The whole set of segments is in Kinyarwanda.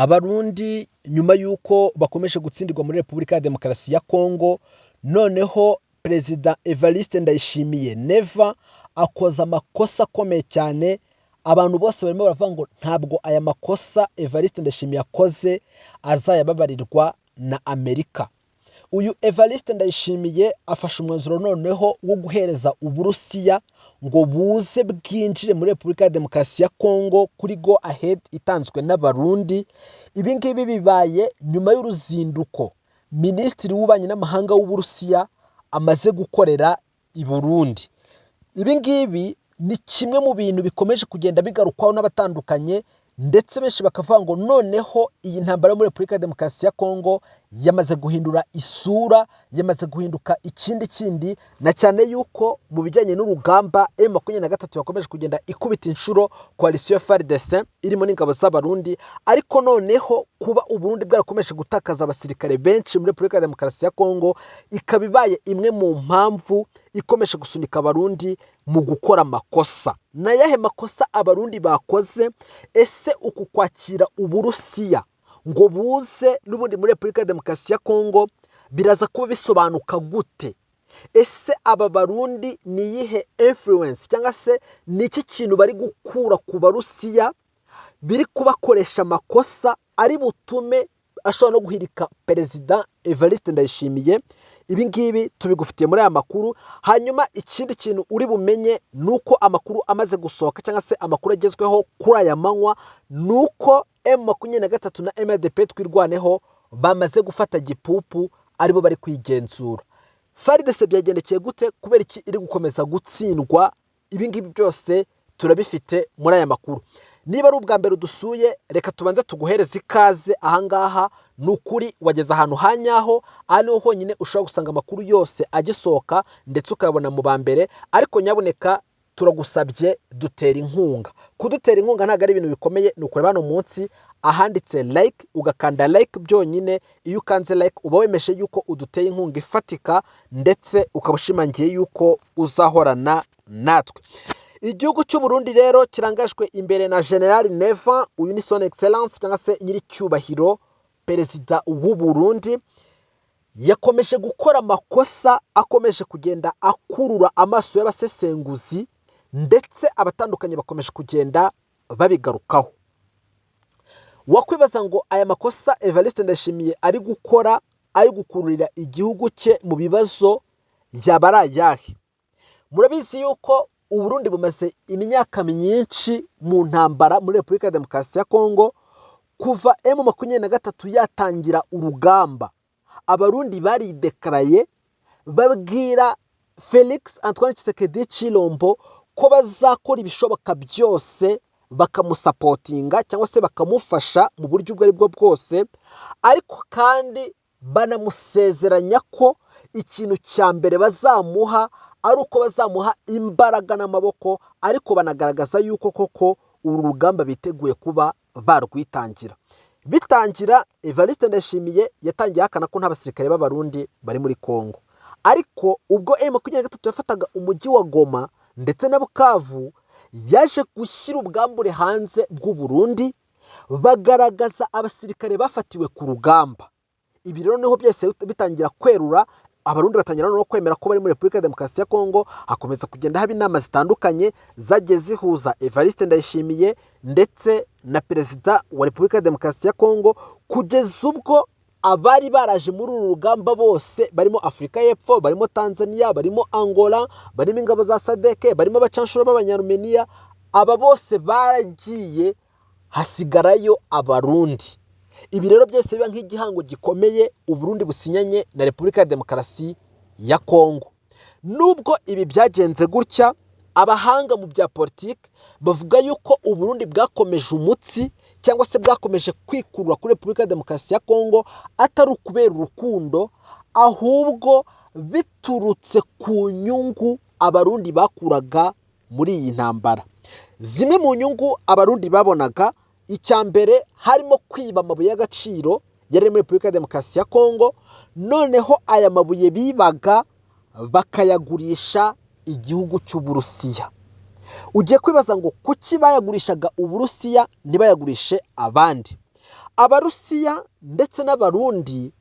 Abarundi nyuma y'uko bakomeje gutsindirwa muri Repubulika ya Demokarasi ya Kongo, noneho Perezida Evariste Ndayishimiye Neva akoze amakosa akomeye cyane. Abantu bose barimo baravuga ngo ntabwo aya makosa Evariste Ndayishimiye akoze azayababarirwa na Amerika. Uyu Evariste Ndayishimiye afashe umwanzuro noneho wo guhereza Uburusiya ngo buze bwinjire muri Repubulika ya Demokarasi ya Kongo kuri go ahead itanzwe n'Abarundi. Ibi ngibi bibaye nyuma y'uruzinduko Minisitiri w'Ububanyi n'Amahanga w'Uburusiya amaze gukorera i Burundi. Ibi ngibi ni kimwe mu bintu bikomeje kugenda bigarukwaho n'abatandukanye, ndetse benshi bakavuga ngo noneho iyi ntambara yo muri Repubulika ya Demokarasi ya Kongo yamaze guhindura isura, yamaze guhinduka ikindi kindi, na cyane yuko mu bijyanye n'urugamba M23 yakomeje kugenda ikubita inshuro coalition FARDC irimo n'ingabo z'Abarundi. Ariko noneho kuba Uburundi bwarakomeje gutakaza abasirikare benshi muri Repubulika ya Demokarasi ya Kongo ikaba ibaye imwe mu mpamvu ikomeje gusunika Abarundi mu gukora amakosa. Ni ayahe makosa Abarundi bakoze? Ese uku kwakira Uburusiya ngo buze n'ubundi muri Repubulika ya Demokarasi ya Kongo biraza kuba bisobanuka gute? Ese aba Barundi ni iyihe influence, cyangwa se ni iki kintu bari gukura ku Barusiya biri kubakoresha amakosa ari butume ashobora no guhirika Perezida Evariste Ndayishimiye? Ibi ngibi tubigufitiye muri aya makuru. Hanyuma ikindi kintu uri bumenye ni uko amakuru amaze gusohoka, cyangwa se amakuru agezweho kuri aya manywa, ni uko M23 na MRDP Twirwaneho bamaze gufata Gipupu, aribo bari kwigenzura. FARDC byagendekeye gute? Kubera iki iri gukomeza gutsindwa? Ibi ngibi byose turabifite muri aya makuru. Niba ari ubwa mbere udusuye, reka tubanze tuguhereze ikaze ahangaha. Ni ukuri wageze ahantu ha nyaho. Aha niho honyine ushobora gusanga amakuru yose agisohoka, ndetse ukayabona mu ba mbere. Ariko nyabuneka turagusabye, dutera inkunga. Kudutera inkunga ntabwo ari ibintu bikomeye, ni ukureba hano munsi ahanditse "like", ugakanda like byonyine. Iyo ukanze like uba wemeje yuko uduteye inkunga ifatika, ndetse ukaba ushimangiye yuko uzahorana natwe. Igihugu cy'u Burundi rero kirangajwe imbere na General Neva. Uyu ni Son Excellence, cyangwa se Nyiricyubahiro Perezida w'u Burundi, yakomeje gukora amakosa akomeje kugenda akurura amaso y'abasesenguzi, ndetse abatandukanye bakomeje kugenda babigarukaho. Wakwibaza ngo aya makosa Evariste Ndayishimiye ari gukora, ari gukururira igihugu cye mu bibazo, yaba ari ayahe? Murabizi yuko Uburundi bumaze imyaka myinshi mu ntambara muri Repubulika ya Demokarasi ya Kongo. Kuva M23 yatangira urugamba, Abarundi baridekaraye, babwira Felix Antoine Tshisekedi Tshilombo ko bazakora ibishoboka byose bakamusapotinga, cyangwa se bakamufasha mu buryo ubwo aribwo bwose, ariko kandi banamusezeranya ko ikintu cya mbere bazamuha ari uko bazamuha imbaraga n'amaboko, ariko banagaragaza yuko koko uru rugamba biteguye kuba barwitangira. Bitangira, Evariste Ndayishimiye yatangiye ahakana ko nta basirikare b'Abarundi bari muri Kongo. Ariko ubwo M23 yafataga umujyi wa Goma ndetse na Bukavu, yaje gushyira ubwambure hanze bw'u Burundi, bagaragaza abasirikare bafatiwe ku rugamba. Ibi rero niho byose bitangira kwerura, Abarundi batangira no kwemera ko bari muri Repubulika ya Demokarasi ya Kongo. Hakomeza kugenda haba inama zitandukanye zagiye zihuza Evariste Ndayishimiye ndetse na Perezida wa Repubulika ya Demokarasi ya Kongo, kugeza ubwo abari baraje muri uru rugamba bose, barimo Afurika y'Epfo, barimo Tanzania, barimo Angola, barimo ingabo za SADC, barimo abacanshuro b'Abanyarumeniya, aba bose baragiye, hasigarayo Abarundi. Ibi rero byose biba nk'igihango gikomeye Uburundi businyanye na Repubulika ya Demokarasi ya Kongo. Nubwo ibi byagenze gutya, abahanga mu bya politiki bavuga yuko Uburundi bwakomeje umutsi, cyangwa se bwakomeje kwikurura kuri Repubulika ya Demokarasi ya Kongo, atari ukubera urukundo, ahubwo biturutse ku nyungu Abarundi bakuraga muri iyi ntambara. Zimwe mu nyungu Abarundi babonaga, icya mbere harimo kwiba amabuye y'agaciro yari muri Repubulika ya Demokarasi ya Kongo. Noneho aya mabuye bibaga bakayagurisha igihugu cy'Uburusiya. Ugiye kwibaza ngo kuki bayagurishaga Uburusiya ntibayagurishe abandi? Abarusiya ndetse n'Abarundi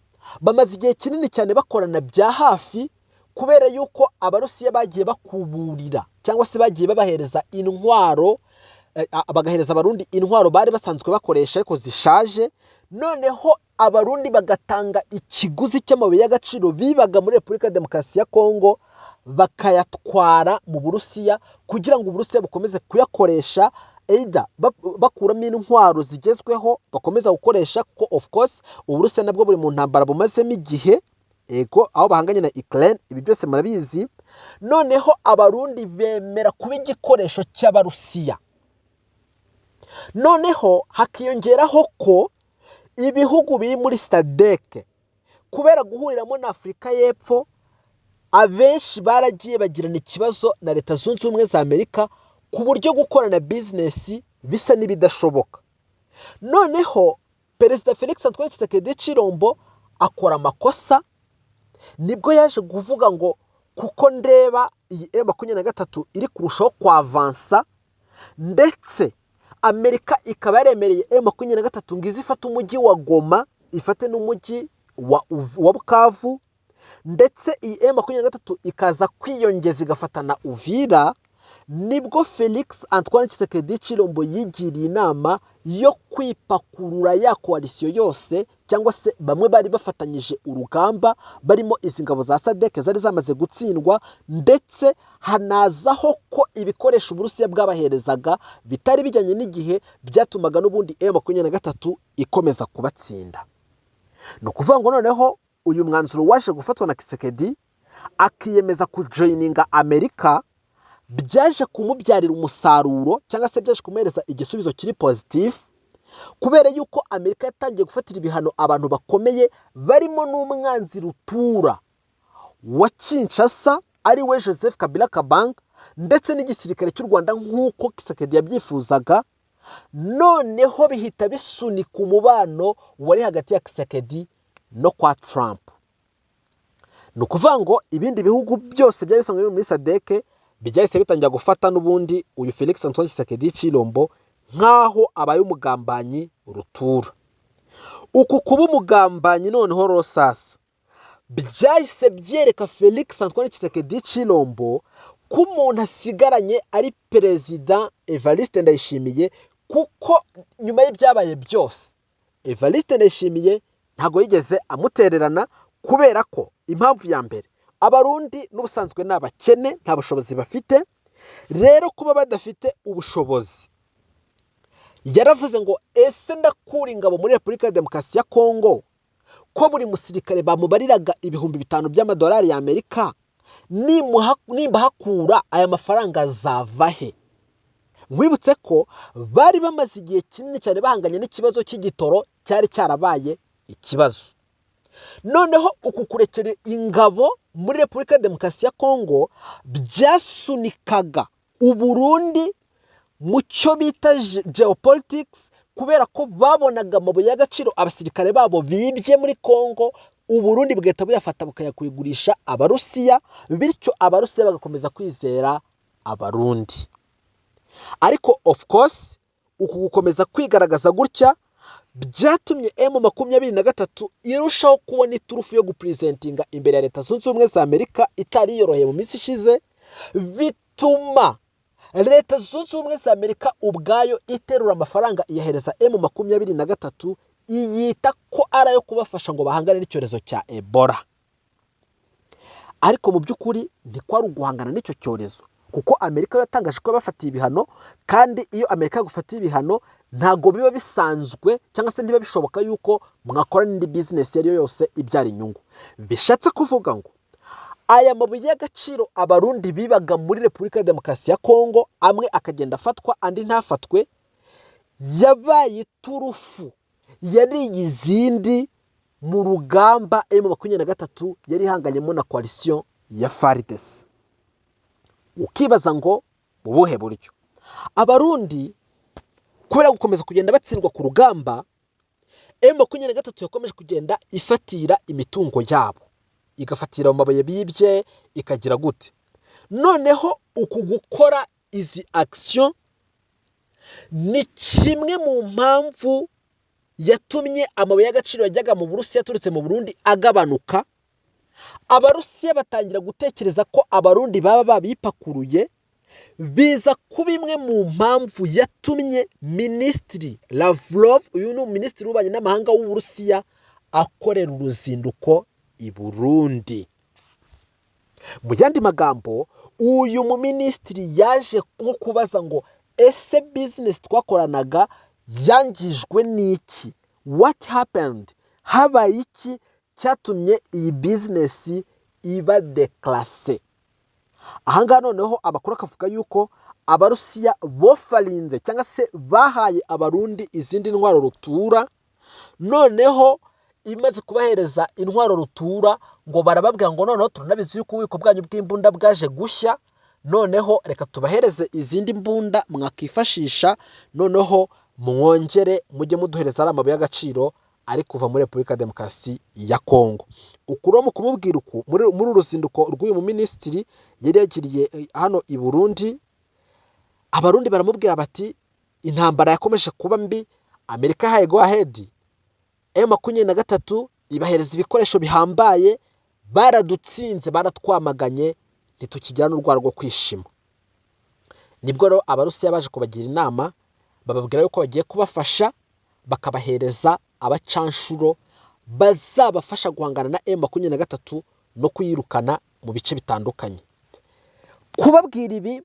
bamaze igihe kinini cyane bakorana bya hafi, kubera yuko Abarusiya bagiye bakuburira cyangwa se bagiye babahereza intwaro, bagahereza Abarundi intwaro bari basanzwe bakoresha ariko zishaje. Noneho Abarundi bagatanga ikiguzi cy'amabuye y'agaciro bibaga muri Repubulika ya Demokarasi ya Kongo, bakayatwara mu Burusiya kugira ngo Uburusiya bukomeze kuyakoresha, either bakuramo intwaro zigezweho bakomeza gukoresha, kuko of course Uburusiya nabwo buri mu ntambara bumazemo igihe, ego, aho bahanganye na Ukraine. Ibi byose murabizi. Noneho Abarundi bemera kuba igikoresho cy'Abarusiya. Noneho hakiyongeraho ko ibihugu biri muri SADC, kubera guhuriramo na Afurika y'Epfo, abenshi baragiye bagirana ikibazo na Leta Zunze Ubumwe za Amerika, ku buryo gukorana business bisa n'ibidashoboka. Noneho Perezida Felix Antoine Tshisekedi Tshilombo akora amakosa. Nibwo yaje kuvuga ngo kuko ndeba iyi M23 iri kurushaho kwavansa, ndetse Amerika ikaba yaremereye M23 ngo ize ifate umujyi wa Goma, ifate n'umujyi wa Bukavu, ndetse iyi M23 ikaza kwiyongeza igafata na Uvira, nibwo Felix Antoine Tshisekedi Tshilombo yigiriye inama yo kwipakurura ya coalition yose, cyangwa se bamwe bari bafatanyije urugamba, barimo izi ngabo za SADC zari zamaze gutsindwa, ndetse hanazaho ko ibikoresho Uburusiya bwabaherezaga bitari bijyanye n'igihe, byatumaga n'ubundi M23 ikomeza kubatsinda. Ni ukuvuga ngo noneho uyu mwanzuro waje gufatwa na Tshisekedi, akiyemeza kujoininga Amerika, byaje kumubyarira umusaruro, cyangwa se byaje kumuhereza igisubizo kiri positive, kubera yuko Amerika yatangiye gufatira ibihano abantu bakomeye, barimo n'umwanzi rutura wa Kinshasa, ari we Joseph Kabila Kabange, ndetse n'igisirikare cy'u Rwanda nk'uko Tshisekedi yabyifuzaga. Noneho bihita bisunika umubano wari hagati ya Tshisekedi no kwa Trump. Ni ukuvuga ngo ibindi bihugu byose byari bisanzwe biri muri SADC byahise bitangira gufata n'ubundi uyu Felix Antoine Tshisekedi Tshilombo nk'aho abaye umugambanyi rutura. Uku kuba umugambanyi noneho rosasa byahise byereka Felix Antoine Tshisekedi Tshilombo ko umuntu asigaranye ari Perezida Evariste Ndayishimiye, kuko nyuma y'ibyabaye byose Evariste Ndayishimiye ntabwo yigeze amutererana, kubera ko impamvu ya mbere, Abarundi n'ubusanzwe ni abakene, nta bushobozi bafite. Rero kuba badafite ubushobozi, yaravuze ngo: "Ese ndakura ingabo muri Repubulika ya Demokarasi ya Kongo, ko buri musirikare bamubariraga 5000 by'amadolari y'Amerika, nimbahakura aya mafaranga azava he?" Nkwibutse ko bari bamaze igihe kinini cyane bahanganye n'ikibazo cy'igitoro cyari cyarabaye ikibazo. Noneho uku kurekera ingabo muri Repubulika ya Demokarasi ya Kongo byasunikaga Uburundi mu cyo bita geopolitics, kubera ko babonaga amabuye y'agaciro abasirikare babo bibye muri Kongo, Uburundi bugahita buyafata bukayakuyigurisha Abarusiya, bityo Abarusiya bagakomeza kwizera Abarundi. Ariko of course uku gukomeza kwigaragaza gutya byatumye M23 irushaho kubona iturufu yo gupresentinga imbere ya Leta Zunze Ubumwe za Amerika itari yoroheye mu minsi ishize, bituma Leta Zunze Ubumwe za Amerika ubwayo iterura amafaranga iyahereza M23, iyita ko ari ayo kubafasha ngo bahangane n'icyorezo cya Ebola. Ariko mu by'ukuri ntikwari uguhangana n'icyo cyorezo, kuko Amerika yatangaje ko yabafatiye ibihano, kandi iyo Amerika yagufatiye ibihano ntabwo biba bisanzwe cyangwa se ntibiba bishoboka yuko mwakora n'indi business iyo ari yo yose ibyara inyungu. Bishatse kuvuga ngo aya mabuye y'agaciro Abarundi bibaga muri Repubulika ya Demokarasi ya Kongo, amwe akagenda afatwa andi ntafatwe, yabaye iturufu yariye izindi mu rugamba M23 yari ihanganyemo na coalition ya FARDC. Ukibaza ngo mu buhe buryo? Abarundi kubera gukomeza kugenda batsindwa ku rugamba, M23 yakomeje kugenda ifatira imitungo yabo, igafatira mu mabuye bibye, ikagira gute. Noneho uku gukora izi action ni kimwe mu mpamvu Yatumye amabuye y'agaciro yajyaga mu Burusiya aturutse mu Burundi agabanuka. Abarusiya batangira gutekereza ko Abarundi baba babipakuruye. Biza kuba imwe mu mpamvu yatumye Minisitiri Lavrov, uyu ni Minisitiri w'Ububanyi n'Amahanga w'Uburusiya, akorera uruzinduko i Burundi. Mu yandi magambo, uyu muminisitiri yaje nko kubaza ngo: "Ese business twakoranaga yangijwe n'iki? What happened? Habaye iki cyatumye iyi business iba déclassée?" Ahangaha noneho amakuru akavuga yuko Abarusiya bofarinze cyangwa se bahaye Abarundi izindi ntwaro rutura. Noneho imaze kubahereza intwaro rutura, ngo barababwira ngo: "Noneho turanabizi yuko ububiko bwanyu bw'imbunda bwaje gushya, noneho reka tubahereze izindi mbunda mwakifashisha, noneho mwongere mujye muduhereza ari amabuye y'agaciro ari kuva muri Repubulika ya Demokarasi ya Kongo." Ukuri mu kumubwira uku, muri uru ruzinduko rw'uyu muminisitiri yari yagiriye hano i Burundi, Abarundi baramubwira bati: "Intambara yakomeje kuba mbi, Amerika yahaye go ahead M23, ibahereza ibikoresho bihambaye, baradutsinze, baratwamaganye, ntitukigira n'urwara rwo kwishima." Nibwo rero Abarusiya baje kubagira inama, bababwira yuko bagiye kubafasha, bakabahereza abacanshuro bazabafasha guhangana na M23 no kuyirukana mu bice bitandukanye. Kubabwira ibi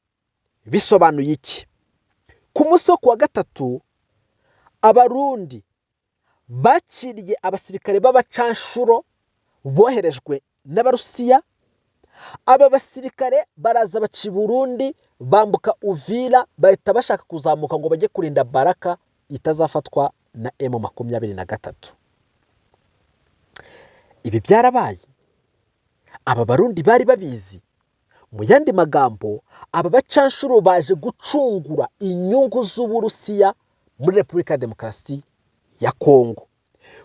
bisobanuye iki? Ku munsi wo kuwa gatatu, Abarundi bakiriye abasirikare b'abacanshuro boherejwe n'Abarusiya. Aba basirikare baraza baca i Burundi, bambuka Uvira, bahita bashaka kuzamuka ngo bajye kurinda Baraka itazafatwa na M23. Ibi byarabaye, aba Barundi bari babizi. Mu yandi magambo, aba bacanshuro baje gucungura inyungu z'Uburusiya muri Repubulika ya Demokarasi ya Kongo,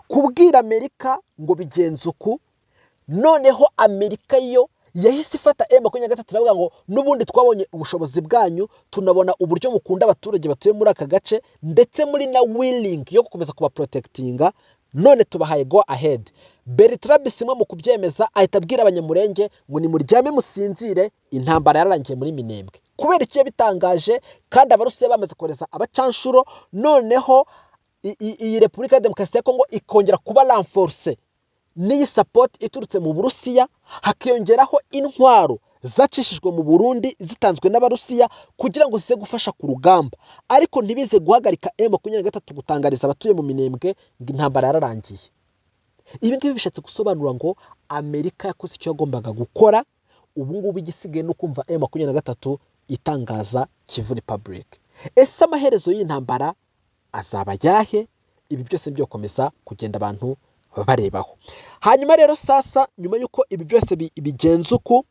kubwira Amerika ngo bigenze uku. Noneho Amerika yo yahise ifata M23, iravuga ngo: "N'ubundi twabonye ubushobozi bwanyu, tunabona uburyo mukunda abaturage batuye muri aka gace, ndetse muri na willing yo gukomeza kubaprotectinga, none tubahaye go ahead." Bertrand Bisimwa mu kubyemeza ahita abwira Abanyamurenge ngo: "Nimuryame musinzire, intambara yararangiye muri Minembwe." Kubera iki yabitangaje kandi Abarusiya bamaze kohereza abacanshuro, noneho iyi Repubulika ya Demokarasi ya Kongo ikongera kuba renforcée n'iyi support iturutse mu Burusiya, hakiyongeraho intwaro zacishijwe mu Burundi zitanzwe n'Abarusiya kugira ngo zize gufasha ku rugamba, ariko ntibize guhagarika M23 gutangariza abatuye mu Minembwe ngo intambara yararangiye? Ibi ngibi bishatse gusobanura ngo Amerika yakoze icyo yagombaga gukora. Ubu ngubu igisigaye ni ukumva M23 itangaza Kivu Republic. Ese amaherezo y'intambara azaba ayahe? Ibi byose byo gukomeza kugenda abantu barebaho. Hanyuma rero sasa, nyuma y'uko ibi byose bigenze uku,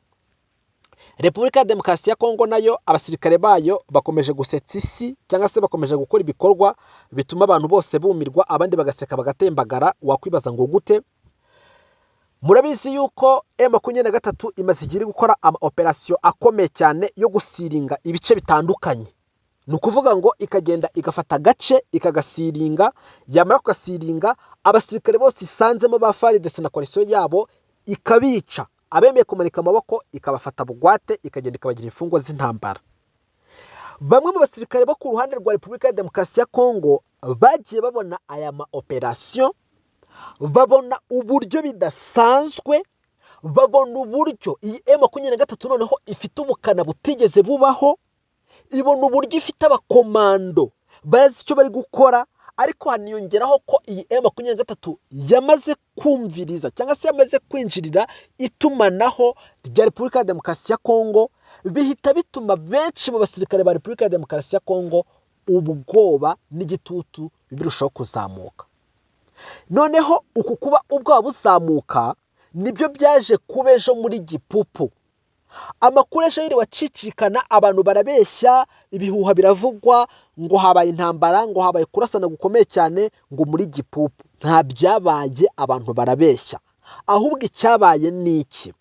Repubulika ya Demokarasi ya Kongo nayo abasirikare bayo bakomeje gusetsa isi, cyangwa se bakomeje gukora ibikorwa bituma abantu bose bumirwa, abandi bagaseka bagatembagara. Wakwibaza ngo gute? Murabizi yuko M23 imaze igihe iri gukora ama operasiyo akomeye cyane yo gusealinga ibice bitandukanye. Ni ukuvuga ngo ikagenda igafata agace ikagasealinga, yamara kugasealinga, abasirikare bose isanzemo ba FARDC na coalition yabo ikabica, abemeye kumanika amaboko ikabafata bugwate, ikagenda ikabagira imfungwa z'intambara. Bamwe mu basirikare bo ku ruhande rwa Repubulika ya Demokarasi ya Kongo bagiye babona aya ma operasiyo, babona uburyo bidasanzwe, babona uburyo iyi M23 noneho ifite ubukana butigeze bubaho, ibona uburyo ifite abakomando bazi icyo bari gukora. Ariko haniyongeraho ko iyi M23 yamaze kumviriza cyangwa se yamaze kwinjirira itumanaho rya Repubulika ya Demokarasi ya Kongo, bihita bituma benshi mu basirikare ba Repubulika ya Demokarasi ya Kongo ubwoba n'igitutu birushaho kuzamuka. Noneho uku kuba ubwoba buzamuka nibyo byaje kuba ejo muri Gipupu. Amakuru ejo yiriwe acicikana, abantu barabeshya, ibihuha biravugwa ngo habaye intambara, ngo habaye kurasana gukomeye cyane ngo muri Gipupu. Nta byabaye, abantu barabeshya. Ahubwo icyabaye ni iki?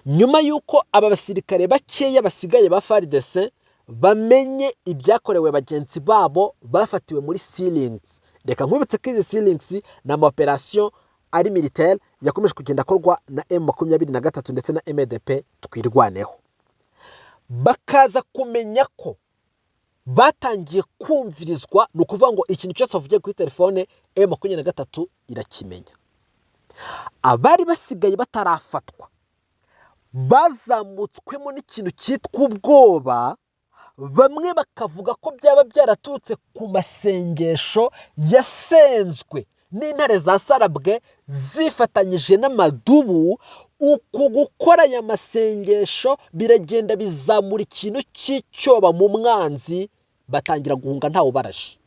Nyuma y'uko aba basirikare bakeya basigaye ba FARDC bamenye ibyakorewe bagenzi babo bafatiwe muri sealings. Reka nkwibutse ko izi Sea Lynx ni ama opération ari militaire yakomeje kugenda akorwa na M23 ndetse na MDP Twirwaneho. Bakaza kumenya ko batangiye kumvirizwa, ni ukuvuga ngo ikintu cyose bavugiye kuri telefone M23 irakimenya. Abari basigaye batarafatwa bazamutswemo n'ikintu cyitwa ubwoba, bamwe bakavuga ko byaba byaraturutse ku masengesho yasenzwe n'intare za Sarabwe zifatanyije n'amadubu. Uku gukora aya masengesho biragenda bizamura ikintu cy'icyoba mu mwanzi, batangira guhunga ntawe ubaraje.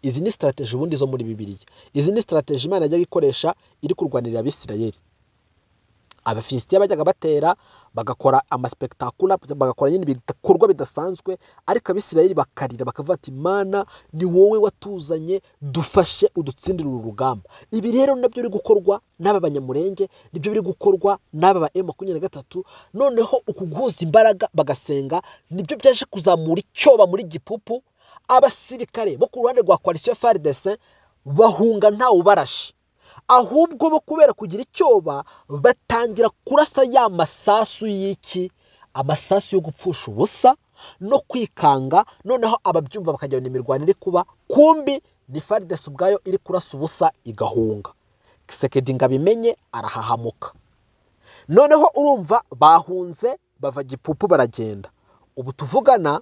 Izi ni stratégie ubundi zo muri Bibiliya, izi ni stratégie Imana yajyaga ikoresha iri kurwanirira Abisirayeli. Abafilisitiya bajyaga batera, bagakora ama spectacle, bagakora nyine ibikorwa bidasanzwe, ariko Abisirayeli bakarira bakavuga ati: "Mana, ni wowe watuzanye, dufashe udutsindire uru rugamba." Ibi rero nabyo biri gukorwa n'aba Banyamurenge, nibyo biri gukorwa n'aba ba M23. Noneho uku guhuza imbaraga bagasenga nibyo byaje kuzamura icyoba muri Gipupu. Abasirikare bo ku ruhande rwa coalition FARDC bahunga ntawe ubarashe, ahubwo bo kubera kugira icyoba batangira kurasa ya masasu y'iki, amasasu yo gupfusha ubusa no kwikanga. Noneho ababyumva bakagira ngo imirwano iri kuba, kumbi ni FARDC ubwayo iri kurasa ubusa igahunga. Tshisekedi ngo abimenye arahahamuka. Noneho urumva bahunze bava Gipupu baragenda. Ubu tuvugana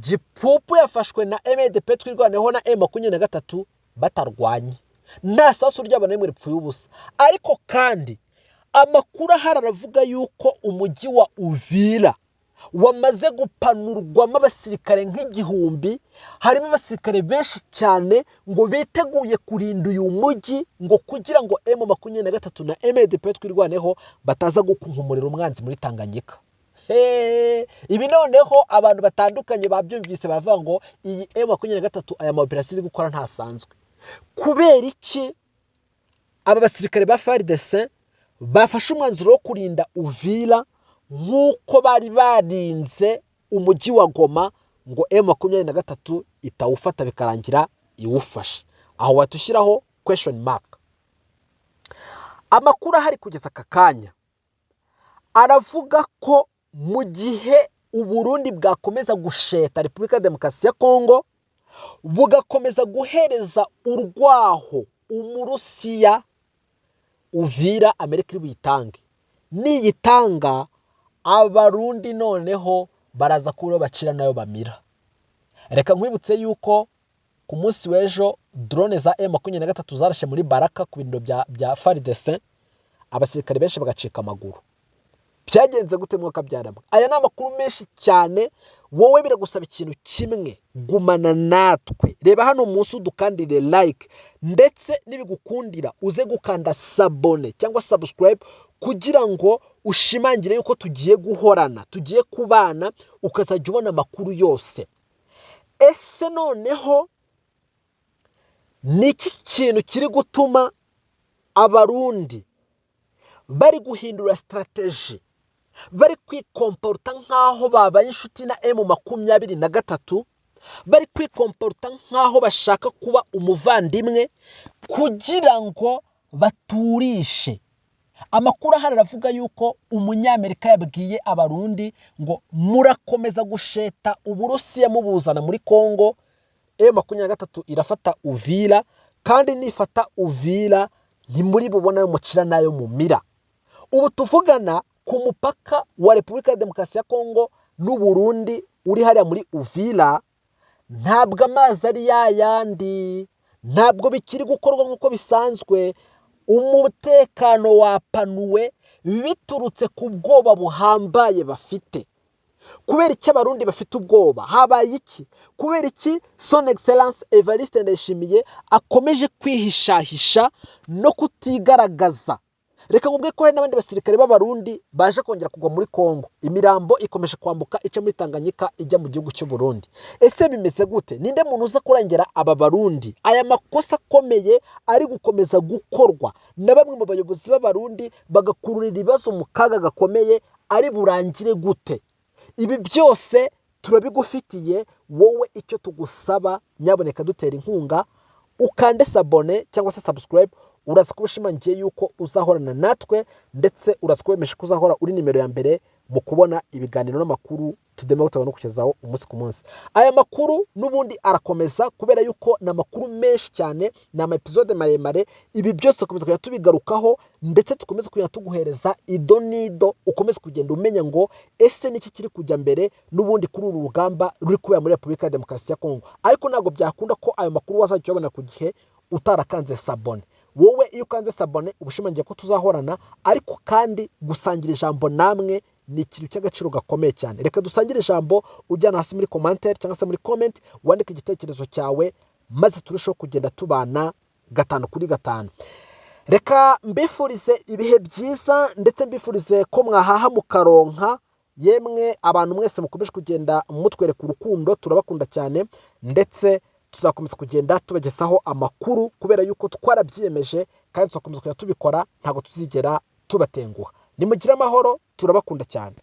Gipupu yafashwe na MDP Twirwaneho na M23 batarwanye, nta sasu ryabo na rimwe ripfuye ubusa. Ariko kandi amakuru ahari aravuga yuko umujyi wa Uvira wamaze gupanurwamo abasirikare nk'igihumbi, harimo abasirikare benshi cyane ngo biteguye kurinda uyu mujyi, ngo kugira ngo M23 na MDP Twirwaneho bataza gukunkumurira umwanzi muri Tanganyika. Ibi noneho abantu batandukanye babyumvise baravuga ngo iyi M23, aya ma opération iri gukora ntasanzwe. Kubera iki aba basirikare ba FARDC bafashe umwanzuro wo kurinda Uvira nk'uko bari barinze umujyi wa Goma, ngo M23 itawufata bikarangira iwufashe? Aho watushyiraho question mark. Amakuru ahari kugeza aka kanya aravuga ko mu gihe Uburundi bwakomeza gusheta Repubulika ya Demokarasi ya Kongo, bugakomeza guhereza urwaho Umurusiya, Uvira Amerika iri buyitange. Niyitanga, Abarundi noneho baraza kuba bacira nayo bamira. Reka nkwibutse yuko ku munsi w'ejo drone za M23 zarashe muri Baraka ku birindiro bya FARDC, abasirikare benshi bagacika amaguru. Byagenze gute mwuka byaramwe? Aya ni amakuru menshi cyane. Wowe biragusaba ikintu kimwe: gumana natwe. Reba hano munsi udukandire like, ndetse nibigukundira uze gukanda s'abonner cyangwa subscribe, kugira ngo ushimangire yuko tugiye guhorana, tugiye kubana, ukazajya ubona amakuru yose. Ese noneho ni iki kintu kiri gutuma Abarundi bari guhindura stratégie, bari kwikomporuta nk'aho babaye inshuti na M23, bari kwikomporuta nk'aho bashaka kuba umuvandimwe kugira ngo baturishe? Amakuru ahari aravuga yuko Umunyamerika yabwiye Abarundi ngo murakomeza gusheta Uburusiya mubuzana muri Kongo, M23 irafata Uvira, kandi nifata Uvira ntimuri bubone ayo mukira n'ayo mumira. Ubu tuvugana ku mupaka wa Repubulika ya Demokarasi ya Kongo n'Uburundi uri hariya muri Uvira, ntabwo amazi ari yayandi, ntabwo bikiri gukorwa nk'uko bisanzwe. Umutekano wapanuwe biturutse ku bwoba buhambaye bafite. Kubera iki Abarundi bafite ubwoba? Habaye iki? Kubera iki Son Excellence Evariste Ndayishimiye akomeje kwihishahisha no kutigaragaza? Reka nkubwe ko hari n'abandi basirikare b'Abarundi baje kongera kugwa muri Kongo. Imirambo ikomeje kwambuka ica muri Tanganyika ijya mu gihugu cy'u Burundi. Ese bimeze gute? Ninde muntu uza kurengera aba Barundi? Aya makosa akomeye ari gukomeza gukorwa na bamwe mu bayobozi b'Abarundi bagakururira ibibazo mu kaga gakomeye, ari burangire gute? Ibi byose Turabigufitiye wowe. Icyo tugusaba, nyaboneka dutera inkunga, ukande s'abonner cyangwa se subscribe. Uraza kuba ushimangiye yuko uzahorana natwe, ndetse uraza kuba wemeje ko uzahora uri nimero ya mbere mu kubona ibiganiro n'amakuru tudema no kugezaho umunsi ku munsi. Aya makuru n'ubundi arakomeza, kubera yuko ni amakuru menshi cyane, ni ama episode maremare. Ibi byose dukomeza kujya tubigarukaho, ndetse dukomeze kujya tuguhereza ido n'ido, ukomeze kugenda umenya ngo ese niki kiri kujya mbere n'ubundi kuri uru rugamba ruri kubera muri Repubulika ya Demokarasi ya Kongo. Ariko ntabwo byakunda ko ayo makuru wazajya uyabona ku gihe utarakanze s'abonner. Wowe iyo ukanze s'abonner, uba ushimangiye ko tuzahorana. Ariko kandi gusangira ijambo namwe ni ikintu cy'agaciro gakomeye cyane. Reka dusangire ijambo, ujyana hasi muri commentaire cyangwa se muri comment, wandike igitekerezo cyawe, maze turusheho kugenda tubana gatanu kuri gatanu. Reka mbifurize ibihe byiza, ndetse mbifurize ko mwahaha mukaronka. Yemwe abantu mwese mukomeje kugenda mutwereka urukundo, turabakunda cyane, ndetse tuzakomeza kugenda tubagezaho amakuru, kubera yuko twarabyiyemeje kandi tuzakomeza kujya tubikora, ntabwo tuzigera tubatenguha. Nimugire amahoro, turabakunda cyane.